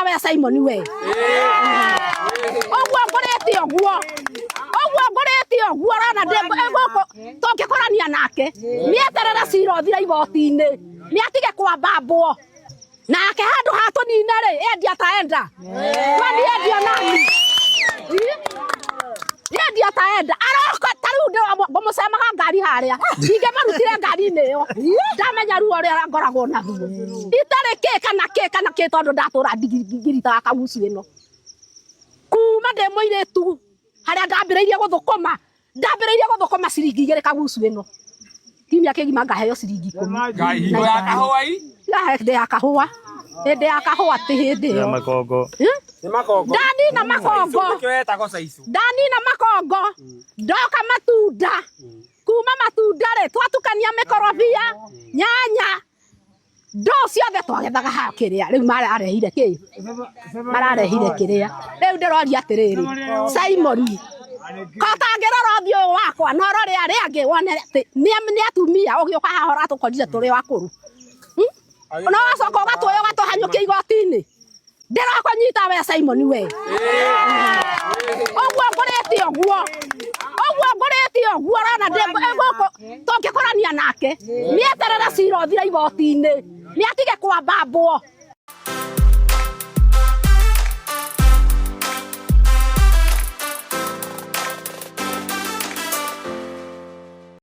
we Simon we. Ũguo ngũrĩte ũguo. Ũguo ngũrĩte ũguo ũrona ndĩ gũkũ tũngĩkorania nake. Nĩeterere cira ũthire igoti-inĩ. Nĩatige kwambambwo. Nake handũ ha tũnine rĩ, endia ataenda. Kwani endio nani? Endia ataenda. Aroka ta rĩu ngũmũcemaga ngari harĩa. Ingĩmarutire ngari-inĩ ĩyo. Ndamenya ruo rũrĩa ngoragwo naruo. Itarĩ kĩ kana kĩ kana kĩ tondũ ndatũra ngiritaga kagucu ĩno. Kuma ndĩ mũirĩtu harĩa ndambĩrĩirie gũthũkũma ndambĩrĩirie gũthũkũma ciringi igĩrĩ kagucu ĩno kiumia kĩgima ngaheo ciringi ikũmi. Ngai hingo ya kahũa i. Ya hĩndĩ ya kahũa, hĩndĩ ya kahũa ti hĩndĩ Ya ĩyo. makongo. Hmm? Nĩ makongo. Ndanina makongo. Nĩkĩo etagwo caicũ. Ndanina makongo ndoka matunda, kuma matunda rĩ twatukania mĩkorobia, nyanya, ndoo ciothe twagethaga haha kĩrĩa rĩu mararehire kĩ mararehire kĩrĩa rĩu ndĩroria atĩrĩrĩ Simon kotangĩrora ũthiũ ũyũ wakwa na ũrore arĩa angĩ wone atĩ nĩ atumia ũgĩũka haha ũratũkorire tũrĩ o akũrũ. Na ũgacoka ũgatwoya ũgatũhanyũkia igoti-inĩ. Ndĩrakũnyita we Simon we. Ũguo ngũrĩte ũguo. Ũguo ngũrĩte ũguo ũrona ndĩ gũkũ tũngĩkorania nake. Nĩeterere cira ũthire igoti-inĩ. Nĩatige kwambambwo.